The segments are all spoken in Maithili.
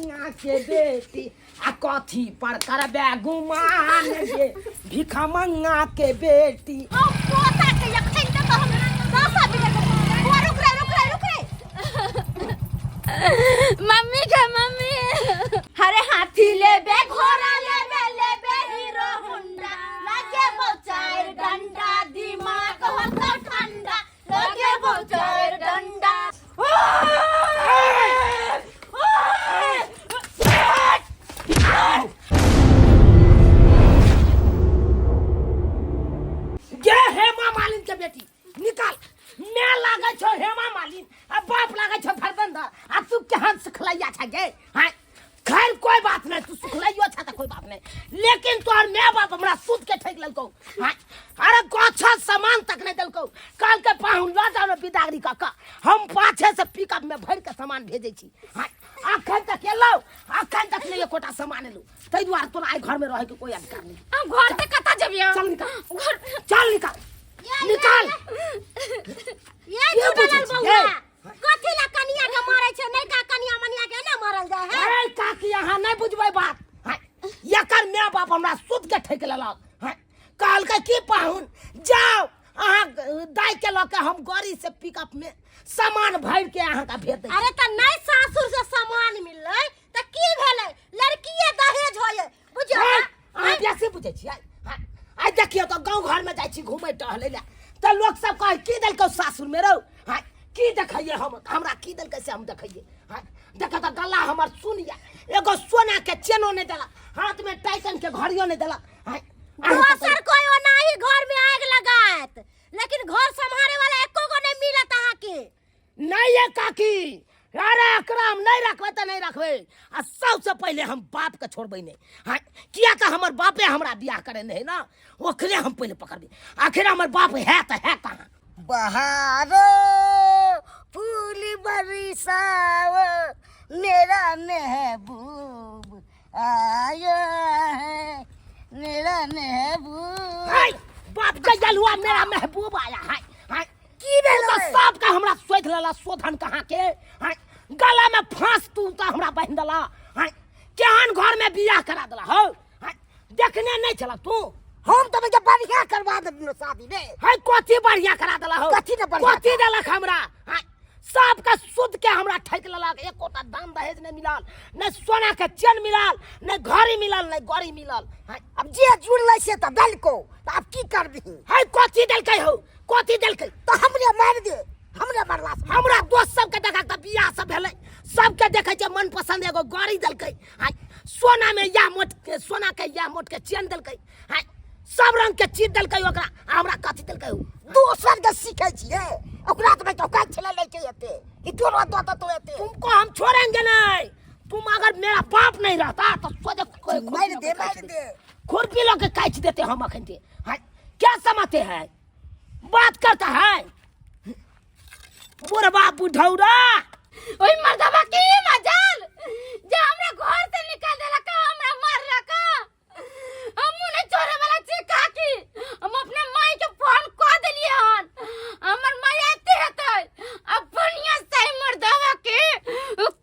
मंगा के बेटी आ कथी पर करबे गुमान गे भिख मंगा के बेटी ओ पोता के अखन तक हम दशा बिगड़ गेल। बुआ रुक रे रुक रे रुक रे मम्मी के मम्मी अरे हाथी लेबे घोड़ा लेबे लेबे हीरो होंडा लगे चार डंडा दिमाग होतो ठंडा लगे चार डंडा गे हेमा मालिन के बेटी निकाल मैं लागै छौ हेमा मालिन आ बाप लागै छौ धर्मेंद्र आ तू केहन सुखलैया छ गे हाँ खैर कोई बात नहीं तू सुखलैयो छ त कोई बात नहीं लेकिन तोहर my बाप हमरा सूद के ठेक लेलकौ हाँ अरे गोछा सामान तक नहीं देलकौ कल के पाहुन ल जाओ ने बिदागरी कऽ कऽ हम पाछे से पिकअप में भरि के सामान भेजै छी हाँ अखन तक एलौ अखन तक नहीं एकोटा सामान एलौ ताहि दुआरे तोरा आइ घर में रहे के कोई अधिकार नहीं हम घर से कतऽ जेबियै चल निकाल घर चल निकाल निकाल ये के जुड़ल बुझै छी, बौआ ये? कथी ला कनिया के मारै छै नहीं का कनिया मनिया के ना मारल जाय है अरे काकी अहाँ नहीं बुझबै बात हाँ, एकर माय बाप हमरा सुध के ठकि लेलक हाँ, कहलकै की पाहुन जाओ अहाँ दाइ के लऽ के हम गाड़ी से पिकअप में सामान भरि के अहाँके भेज दै छी। अरे त नहीं सासुर से सामान मिललै त की भेलै लड़कीए दहेज होय बुझियौ हैं? ना? अहाँ बेसी बुझै छियै हैं? आइ देखियौ तऽ गाँव घरमे जाइ छी घुमै टहलै लए तऽ लोक सब कहै की देलकौ सासुरमे रौ हैं? की देखैयै हम हमरा की देलकै से हम देखैयै हैं? देखऽ तऽ गला हमर सुन यऽ एगो सोनाके चेनो नहि देलक हाथमे टाइटन के घड़ियो नहि देलक हैं? अहाँ तऽ दोसर कोई ओनाही घर में आग लगायत लेकिन घर सम्हारे वाला एको गो नहीं मिलत अहाँ के नहीं ये काकी अरे एकरा हम नहीं रखबै तऽ नहीं रखबै आ सबसे पहिले हम बाप के छोड़बै नहीं हाँ किया तऽ हमर बापे हमरा बियाह करे नहीं ना ओकरे हम पहिले पकड़बै आखिर हमर बाप है तऽ है कहाँ बहारो फूल बरसाओ मेरा महबूब आया है मेरा महबूब हाय बाप के जलुआ मेरा महबूब आया है हाय की तू भेलै तऽ सबके हमरा शोधि लेला शोधन कहाँ के हाय गला में फांस तू तऽ हमरा बान्हि देला हाय केहन घर में बियाह करा देला हौ हाय देखने नहीं छला तू हम तऽ बेटा बढ़िया करवा देलियो शादी रे हाय कथी बढ़िया करा देला हौ कथी ने बढ़िया कथी देलक हमरा हाय सबके शुद्ध के हमरा ठकि लेलक एकोटा दान दहेज नहि मिलल नहि सोना के चेन मिलल नहि घड़ी मिलल नहि गड़ी मिलल हाय अब जे जुड़लै से तऽ देलको तऽ आब की करबिही हाय कथी देलकै हौ कथी देलकै तऽ हमरे मारि दे हमरे मारला से हमरा दोस्त सबके देखा तऽ बियाह सब भेलै सबके देखै छै मन पसंद एगो गाड़ी देलकै हाय सोना में या मोट के सोना के या मोट के चेन देलकै हाय सब रंग के चीज देलकै ओकरा आ हमरा कथी देलकै उ दोसर के सीखै छियै ओकरा तऽ बेटा ओकरा छलै लै के एते ई तोरो दऽ देतौ एते तुमको हम छोड़ेंगे नहीं तुम अगर मेरा बाप नहीं रहता तो सोचे मारि दे मारि दे खुरपी लो के काटि देते हम अखन ते हाय क्या समझते हैं बात करता है बुढ़वा बुढ़ौरा ओइ मर्दबा के ई मजाल जे हमरा घर से निकाल देलक हमरा मारलक हम नहीं छोड़े वाला छी काकी हम अपने माई के फोन कऽ देलियै हन हमर माई आते हेतै अब बढ़िया से मर्दबा के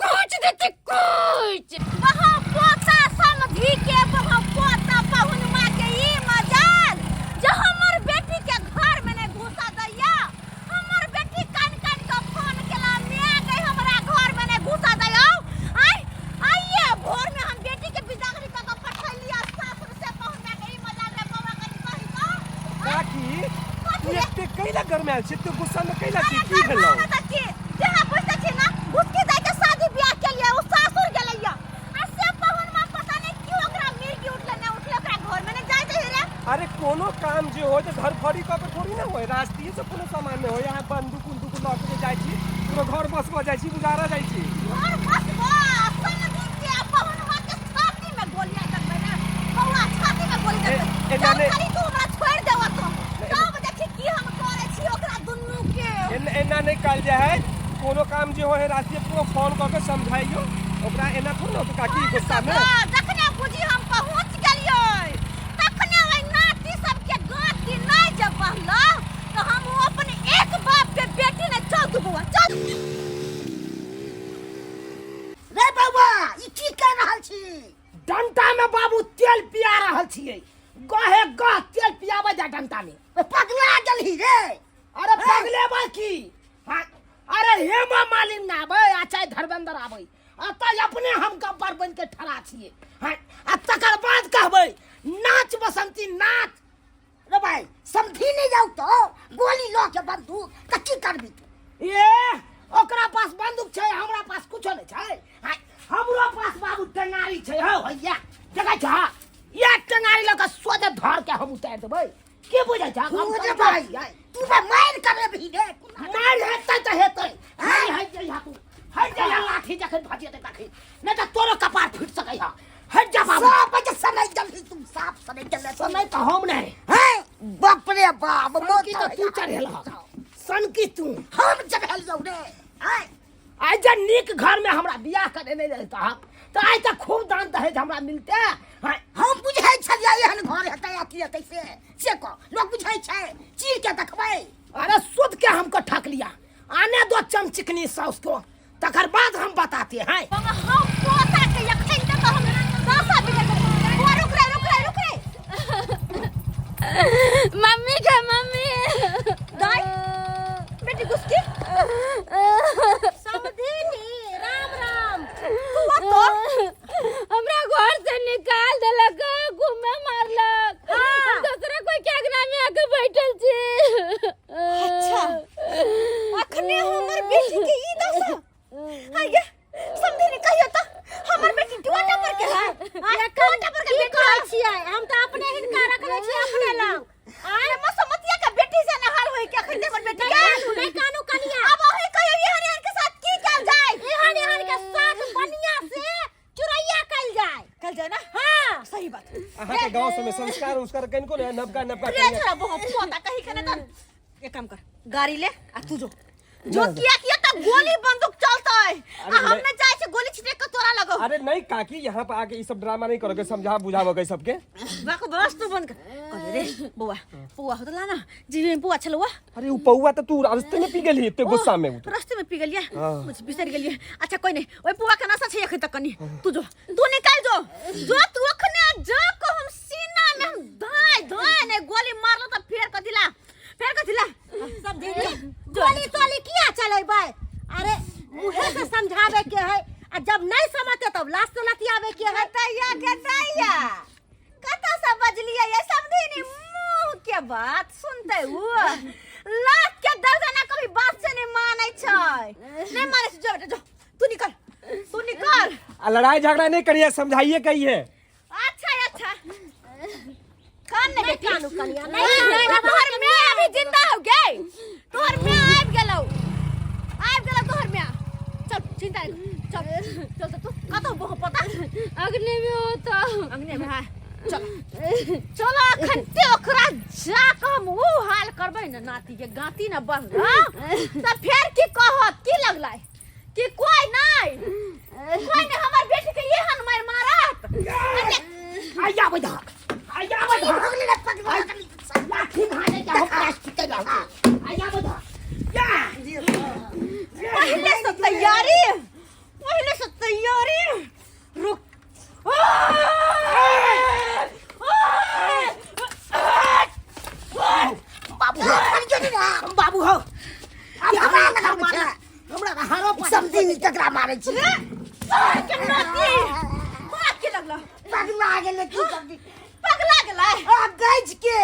कुछ देते कुछ बहा पोता समधी के बहा पोता पहुनमा के ई मजाल जे हमर बेटी के घर में नहीं घुसा दैया हमर बेटी कान कान के फोन केला मैं गई हमरा घर में नहीं घुसा दैया आय आइए भोर में हम बेटी के बिदागरी क के पठैलिया सासुर से पहुना के ई मजाल रे बौआ कनी कही तो काकी तू एते कैला गरमायल छी तू गुस्सा में कैला छी की भेलौ जहाँ बुझते छी ना घुसकी जाय के शादी ब्याह के लिए उ सासुर गेलैया आ से पहुन में पता नहीं क्यों ओकरा मिर्गी उठले ना उठले ओकरा घर में नहीं जाय दे रे अरे कोनो काम जे हो तऽ धरफड़ी कऽ के थोड़ी ना होय रास्तिये से कोनो सामान नहि होय अहाँ बंदूक उंदूक लऽ के जे जाइ छी पूरा घर बसबऽ जाइ छी गुजारा जाइ छी घर बसबो समझी के पहुन में के छाती में गोलियां दगबै ना बौआ छाती में गोली ए- दगबै एना चल नहि- खाली तू हमरा छोड़ देबो तो तब देखी की हम करे छी ओकरा दुन्नू के एना एना नहि कहल जाइ है कोनो काम जे होय है रास्तिये पूरा फोन कऽ के समझाइयो ओकरा एना थोड़ी ना होतै काकी गुस्सा में जखने बुझी हम पहुँच गेलियै तखने ओहि नाती सबके गाँती नहि जब बहलो तऽ हम ओ अपन एक बाप के बेटी ने चल तू बौआ चल रे बौआ ई की छी? डंटा में बाबू तेल पिया रहल छियै, गहे गह तेल पियाबै जा डंटा में। ए, पगला गेलही रे? अरे पगलेबै की? हाँ, अरे हेमा मालिन ना आबै आ चाहे धर्मेंद्र आबै, अतः अपने हम गब्बर बन के ठड़ा छियै। हाँ, आ तकर बाद कहबै नाच बसंती नाच। रे भाई, समझी नहीं जाऊ तो गोली लो के बंदूक त की करबी तू? ए, ओकरा पास बंदूक छै, हमरा पास कुछो नहीं छै। हाँ, हमरो पास बाबू टेंगारी छै। हौ भैया, देखै छ, ये टेंगारी लऽ कऽ सोझे धर के हम उतारि देबै। की बुझै छ? हम तू रे कमजोर भाई, छियै। तू बा मार करे भी रे। मारि हेतै तऽ हेतै, नहि हटि जइहा तू, हटि जइहा। लाठी जखन भजेतै तखन, नहि तऽ तोरो कपार फूटि सकै हँ। हटि जा बाबू। साफ जे समय जल्दी तू साफ समय जल्दी। समय तऽ हम नहि। हैं, बाप रे बाप, मौत। सनकी तऽ तू चढ़ेलह, सनकी तू। हम चढ़ेल जाऊ रे? हैं, आइ जे नीक घर में हमरा बियाह करे नहीं रहता तऽ आइ तऽ खूब दान दहेज हमरा मिलते। हैं, हम बुझै छलियै एहन घर हेतै, अथी हेतै, से से कह लोक बुझै छै? चीर के देखबै। अरे सुध के हमको ठक लिया, आने दो चमचिकनी साउस को, तकर बाद हम बताते हैं। हम पोता के अखन तक हम दशा बिगड़ गेल। बुआ, रुक रे, रुक रे, रुक रे। मम्मी के मम्मी। दाई, बेटी गुस्की। समधिनी, राम राम। तू तो हमरा घर से निकाल देलक, घूमे मारलक। हम दूसरा कोई के अंगना में आके बैठल छी। अच्छा, अखने हमर बेटी के ई दशा हाय गे। समधिनी, कहियो तो हमर बेटी टोटा पर के है? हाय, टोटा पर के की बेटी कहै छियै, हम तऽ अपने हिनका रखने छियै अपने लग। अरे मसमतिया के बेटी से नहाल होई के अखन हमर बेटी के? नहि कानू कनिया। अब ओही कहियो, एहन एहन के साथ की कैल जाय? एहन एहन के साथ बढ़िया से चुरैया कैल जाय। कैल जाय ना? हाँ। सही बात। अहाँके गाँव सबमे संस्कार उंस्कार कनिको ने नबका नबका रे कनिया। छोरा, बहुत पोता कही के ना। एक काम कर, गाड़ी ले आ तू जो जो, किया किया त गोली बंदूक चलतै आ अरे हम नहीं। ने जाय छै, गोली छिटक के तोरा लगो। अरे नहीं काकी, यहाँ पर आके ई सब ड्रामा नहीं करोगे, समझा बुझावोगे सबके। बाको बस, तू बंद कर। कहले रे बौआ, पौआ होत ला ना, जीवे में पौआ छलौआ। अरे उ पौआ तो तू रास्ते में पी गेली इतने गुस्सा में उ तो। रास्ते में पी गेलियै। हाँ। मुझे बिसरि गेलियै। अच्छा कोई नहीं, ओइ पौआ के नशा छै एखन तक कनी। तू जो, तू निकाल, जो जो तू अखने जो को हम सीना में हम धाय धाय ने गोली मारलो त फेर कथिला, फेर कथिला। समझी, गोली तोली किया चलेबै? अरे मुहे से समझावे के है, आ जब नहीं समझते तब लाश से लतियावे के है। कतैया कतैया कतऽ से बजलियै ये समधिनी? मुँह के बात सुनते उ लात के दर्जना कभी बात से नहीं मानै छै, नहीं मानै छै। जो बेटा जो, तू निकल, तू निकल। आ लड़ाई झगड़ा नहीं करिए, समझाइए कहिए। अच्छा अच्छा, कान नहीं बेटी। कानू कनिया, नहीं नहीं नहीं, कानू। तोहर मैं अभी जिंदा हो गए, तोहर मैं आबि गेलौ, आबि गेलौ तोहर मैं। चल, चिंता नहीं, चल चल। तो तू कतौ बहु पता? अग्नि में होता। अंगने में है। चल चल, अखन ते ओकरा जा के हम ऊ हाल करबै ने नाती के गाती न बन त फेर की कहत की लगलै कि कोई नहीं, कोई नहीं हमर बेटी के एहन मार मारत। अरे आया बधा, आया बधा। भगले रे, पगला। लाठी भागे के हम प्लास्टिक के रहल। आया बधा या। पहले से तैयारी, पहले से तैयारी। रुक। बाबू हो, बाबू हो। अब हमरा लगाबै छै? हमरा हारो। समझी, ककरा मारै छी? के नाती, मार के लगला। पगला गेलै की समझी? पगला गेलै। आ गैज के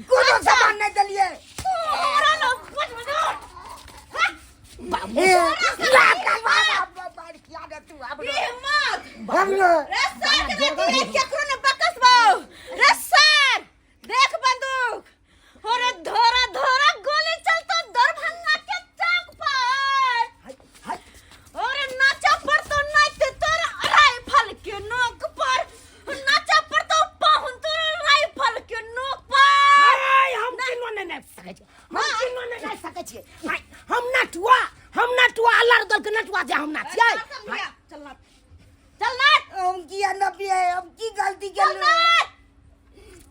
कोनो सामान नहि देलियै। तोरा लोग बच बच। बाबू। ए, लात मार, मार किया ने तू आब? हिम्मत। हमरो रे सर के नाती रे, केकरो ने बकसबौ रे सर। देख बंदूक, अरे धोरा धोरा गोली चलतो दरभंगा के चौक पर। अरे नाचा पड़तो नाचते तोरा राइफल के नोक पर, नाचा पड़तो पाहुन तोरा राइफल के नोक पर। हाय, हम किनो नहि नाचि सकै छियै, हम किनो नहि नाचि सकै छियै। हाय, हम नटुआ, हम नटुआ, अल्लाह दल के नटुआ जे हम नाचियै। चल चल नाच, चल नाच। हम किया नबियै? हम की गलती चल केलहुँ?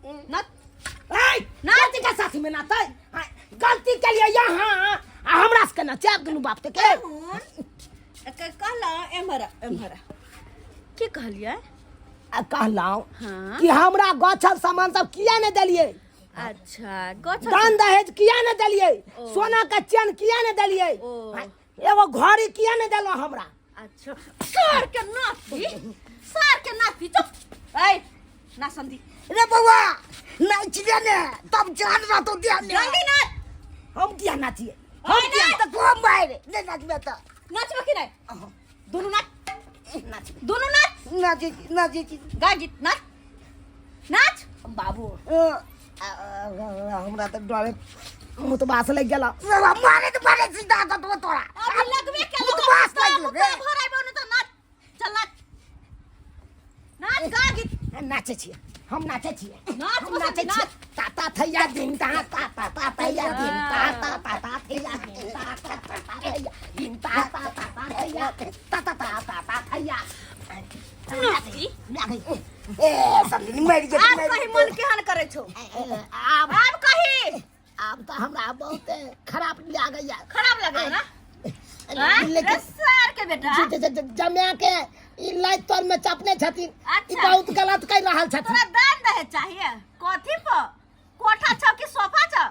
नाच नाच। हाय, गलती के साथी में नाचै। हाय, गलती के लिए यहाँ आ हमरा सबके नचायब दुनू बाप के। कहला एम्हर एम्हर, की कहलियै? आ कहलहुँ हाँ। कि हमरा गछल सामान सब किया नहि देलियै अच्छा गछ दान दहेज किया नहि देलियै सोना के चेन किया नहि देलियै ओ। एगो घड़ी किया नहि देलहुँ हमरा अच्छा सर के नाती सर के नाती चुप ऐ ना समझी रे बौआ नाचिले ने तब जान रहतो देह में जल्दी नाच हम किया नाचियै हम किया तऽ को मारि नहि नाचबे तऽ नाचबे कि नहीं दोनों नाच नाच दोनों नाच नाचै छी नाचै छी गा गीत नाच नाच बाबू हमरा तऽ डरे मुतबास लागि गेल मारे तऽ मारे सीधा कतबो तोरा अभी लगबे के मुतबास लागि गेल रे। भराइबो न तऽ नाच चल नाच नाच गा गीत नाचै छियै हम नाचै छियै नाच हम नाचै बसंती, छियै नाच। ता ता थैया दिन ता ता ता ता थैया दिन ता ता ता ता थैया दिन ता ता ता ता थैया दिन ता ता ता ता थैया ता ता ता ता ता थैया नाची ए समझी मरि जेतै आब मरि कही जेतै। मन केहन करै छौ आब आब कही आब तऽ हमरा बहुत खराब लागैया खराब लगै ना आँय? लेकिन रे सार के बेटा जमा के ई लाइट तर में चपने छथिन ई अच्छा। बहुत गलत कर रहल छथिन तोरा दान दहेज चाहिए कथी पर कोठा छौ कि सोफा छौ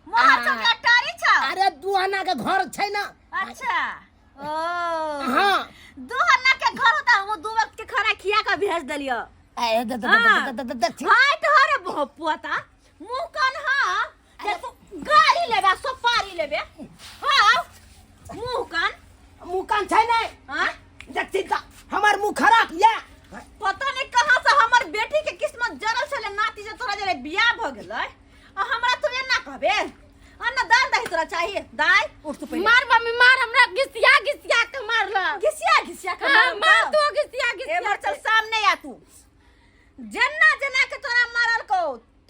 मोहर छौ कि अटारी छौ अरे दू आना के घर छै ना अच्छा ओ हाँ दू अन्ना के घर होता हम दू वक्त के खाना खिया के भेज देलियो ए, द- द- द- हाँ। द- द- द- द- हाय तोहरे पोता मुंह कान हाँ जे तू गाड़ी लेबे सोपारी लेबे हाँ मुंह कान मुँह कान छै नहि हाँ देखती तऽ हमर मुँह खराब यऽ पता नहीं कहाँ से हमर बेटी के किस्मत जरल छले नाती जे तोरा जरे बियाह भ गेलै आ हमरा तू एना कहबे आ ना दान दही तोरा चाहिए दाई उठ तू पहिले मार मम्मी मार हमरा घिसिया घिसिया के मारलक घिसिया घिसिया के हाँ, मारल मार का? तू घिसिया घिसिया एमहर चल सामने आ तू जेना जेना के तोरा मारल को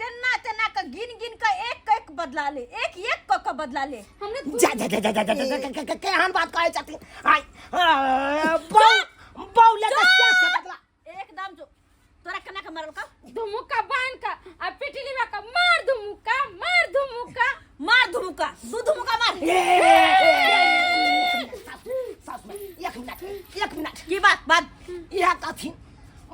तेना तेना के गिन गिन के एक एक बदला ले एक एक क के बदला ले हमने तू जा जा जा जा जा जा जा जा जा केहन बात कहै छथिन आइ बौ बौ लेके से से बदला एकदम जो तोरा केना के मारल का धुमुका बांध का आ पिटली बा का मार धुमुका मार धुमुका मार धुमुका दू धुमुका मार सासु एक मिनट एक मिनट की बात बात इएह कथिन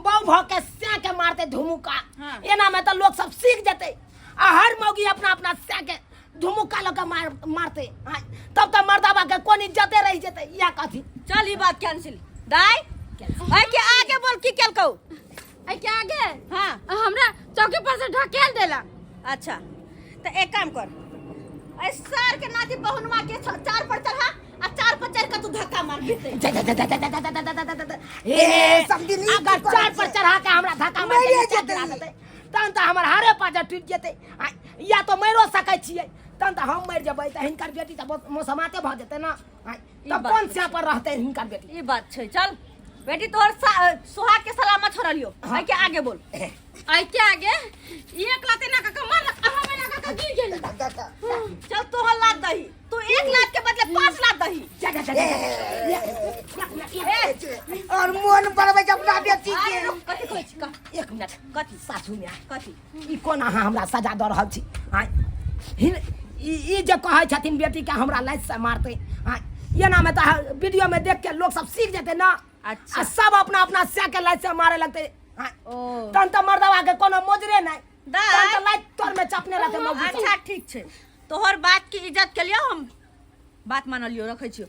बौ भऽ के सै के मारते धुमुका हाँ। एना में तऽ लोग सब सीख जेतै आ हर मौगी अपना अपना सै के धुमुका लऽ के मार मारते हाँ, तब तऽ मर्दाबा के कोन इज्जते रहि जेतै इएह कथिन चल ई बात कैंसिल दाई ऐ के आगे बोल की केलकौ ऐ के आगे हाँ हमरा चौकी पर से ढकेल देला अच्छा तो एक काम कर ऐ सार के नाती बहुनवा के चार पर चढ़ा आ चार पर चढ़ के तू धक्का मार भीतर जा जा जा जा जा जा जा जा जा जा जा जा। ए, समझी नहीं अगर की करै चार पर छै। चढ़ा के हमरा धक्का मार के मरिए नीचा जेतै। गिरा देतै तहन तऽ हमर हारे पाजा टूटि जेतै आ या तो मरियो सकै छियै तहन तऽ हम मरि जेबै तऽ हिनकर बेटी तऽ मौसमाते भऽ जेतै ने आँय, ई तब बात कोन तऽ स्या पर रहतै हिनकर बेटी ई बात छै चल बेटी तोहर सुहाग के सलामत छोड़लियो ऐ के आगे बोल ऐ के आगे एक लाते ना का मार हम ना का गिर गेल चल तोहर लात दही तू एक लात के बदले पांच लात दही जा जा जा जा, जा। एक मिनट एक और मोन बढ़बै छै अपना बेटी के अरे रुक, कथी कहै छी कह एक मिनट कथी सासू माय कथी ई कोन अहाँ हमरा सजा दऽ रहल छी आँय हिन ई ई जे कहै छथिन बेटीके हमरा लाइसँ मारतै आँय एनामे तऽ वीडियोमे देख के लोक सब सीख जेतै ने अच्छा। आ सब अपना अपना सै के लाइसँ मारे लगतै आँय ओ तहन तऽ मर्दवा के कोनो मोजरे नहि दाइ। तहन तऽ लाइट तोरमे चपने रहतै मौगी सब। अच्छा ठीक छै तोहर बात के इज्जत के लिए हम बात मानलियो रखै छियो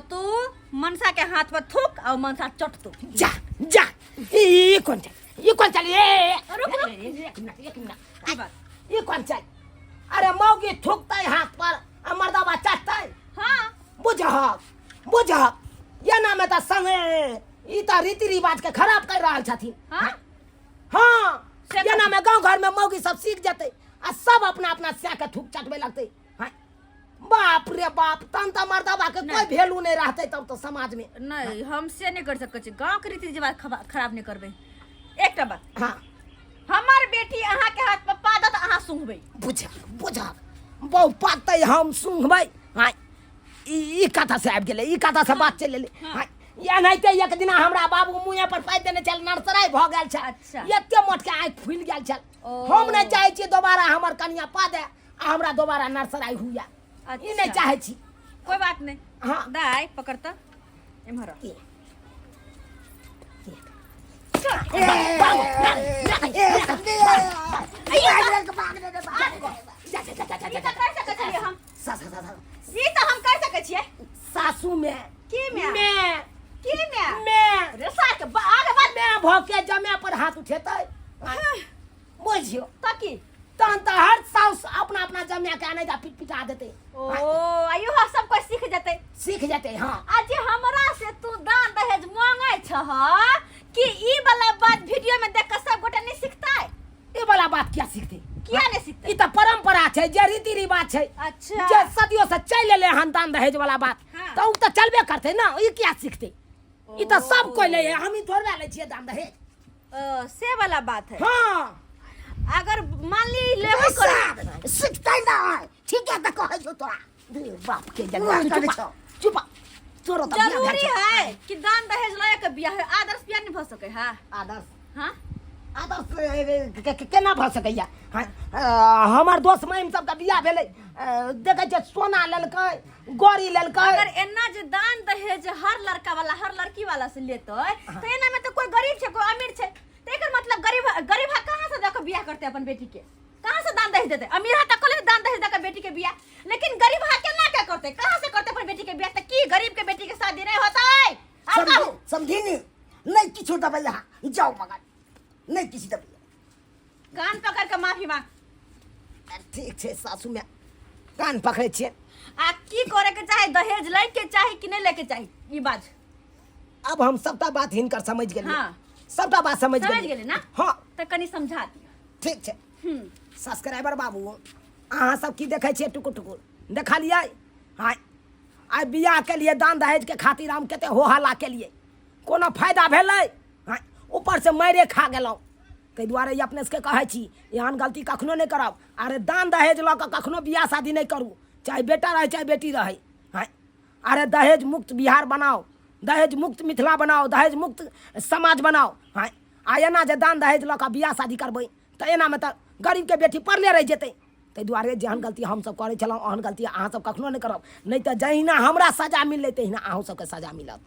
तू मनसा के हाथ पर थूक और मनसा चटतो जा जा ई ई कोन चल ई कोन चल ए रुक, रुक। एक मिनट एक मिनट की बात ई कोन चल अरे मौगी थूकतै हाथ पर आ मर्दवा चटतै हाँ बुझहक बुझहक एना मे तऽ संगे ई तऽ रीति रिवाज के खराब कर रहल छथिन हाँ हाँ से तऽ- एना मे गांव घर में मौगी सब सीख जेतै आ सब अपना अपना सै के थूक चटबै लगतै हाँ बाप रे बाप तहन तऽ मर्दवा के कोई वैल्यू नहीं रहतै तब तऽ समाज में नहीं हम से नहीं कर सकै छी गांव के रीति रिवाज खराब नहीं करबै एकटा बात हाँ हमर बेटी अहाँ के हाथ पर पादत अहाँ सूंघबै बुझ बुझ बहु पातै हम सूंघबै हाँ ई ई कथा से आबि गेलै ई कथा से बात चलि एलै हाँ एनाहिते एक दिना हमरा बाबू मुँहे पर पाइ देने छल नर्सराइ भऽ गेल छल अच्छा। एते मोटके आँखि फुलि गेल छल ओ। हम नहि चाहै छियै दोबारा हमर कनिया पा दे आ हमरा दोबारा नर्सराइ हुए ई नहि अच्छा। चाहै छी कोई बात नहीं हाँ। दाई पकड़ता एम्हर आ। की? चल। जा जा जा जा ई तऽ कर सकै छियै हम। सा सा सा सा ई तऽ हम कर सकै छियै। सासू में की में? में की में? में रे सार के आगे बात में भऽ के जमे पर हाथ उठेतै बुझियो तऽ की? तहन तऽ हर साउस अपना अपना जमे के आनै जा पिट पिटा देतै। ओ आइयो हम सब कोई सीख जेतै। सीख जेतै। हाँ। आ जे हमरा से तू दान दहेज मांगै छह कि ई वाला बात वीडियो में देख के सब गोटे नहीं सीखतै? ई वाला बात किया सीखतै? किया नहीं सीखतै? ई तऽ परंपरा छै, जे रीति रिवाज छै। अच्छा। जे सदियों से चलि एलै हन दान दहेज वाला बात। हाँ। तऽ ओ तऽ चलबे करतै ने, ई किया सीखतै? ई तऽ सब कोइ लै है, हमही थोड़बे लै छियै दान दहेज। ओ, से वाला बात है। हाँ। अगर मान ली लेबो कर सीखतै ना, ठीक है तऽ कहै छौ तोरा। बाप के जन्म। उएह करै चुप छौ। चुप, तोरो तऽ बियाह भेल जरूरी छौ। है कि दान दहेज लए के बियाह है, आदर्श बियाह नहीं भऽ सकै है। आदर्श? हाँ। आदर्श केना भऽ सकैया? हाँ, हमर दोस्त महिम सबके बियाह भेलै, देखै छियै सोना लेलकै, गड़ी लेलकै। अगर एना जे दान दहेज हर लड़का वाला हर लड़की वाला से लेतै तऽ एना में तो कोई गरीब छै कोई अमीर छै, तऽ एकर मतलब गरीब गरीब हा कहाँ से जाके बियाह करते अपन बेटी के? कहाँ से दान दहेज देते? अमीर हा तक दान दहेज देके बेटी के बियाह, लेकिन गरीब हा केना के करते? कहाँ से करते अपन बेटी के बियाह? तऽ की गरीब के बेटी के शादी नहीं होतै? आब कहू। समझी नी नहीं किछु देबै यहाँ, जाओ मगर नहीं किछु देबै। कान पकड़ के माफी मांग। ठीक छै सासू माय, कान पकड़ै छियै। आ की करे के चाही? दहेज लै के चाही कि नहीं लै के चाही? ई बात अब हम सबटा बात हिनकर समझ गेलियै। हाँ। सबटा बात समझ समझ गेलियै। गेलियै ना? हाँ। तऽ कनि समझा दियौ। ठीक छै। सब्सक्राइबर बाबू, अहाँ सब की देखै छियै टुकुर टुकुर? देखलियै? हाँ, आइ बियाह के लिए दान दहेज के खातिर हम कते हो हल्ला केलियै, कोनो फायदा भेलै? हाँ, ऊपर से मारे खा गेलहुँ। ताहि दुआरे ई अपने सबके कहै छी, एहन गलती कखनो नहि करब। अरे दान दहेज लऽ कऽ कखनो बियाह शादी नहि करू, चाहे बेटा रहै चाहे बेटी रहै। हाँ, अरे दहेज मुक्त बिहार बनाओ, दहेज मुक्त मिथिला बनाओ, दहेज मुक्त समाज बनाओ। हाँ, आ एना जे दान दहेज लऽ कऽ बियाह शादी करबै तऽ एनामे तऽ गरीबके बेटी पड़ले रहि जेतै। ताहि दुआरे जेहन गलती हमसब करै छलहुँ ओहन गलती अहाँसब कखनो नहि करब, नहि तऽ जहिना हमरा सजा मिललै तहिना अहूँ सबके सजा मिलत।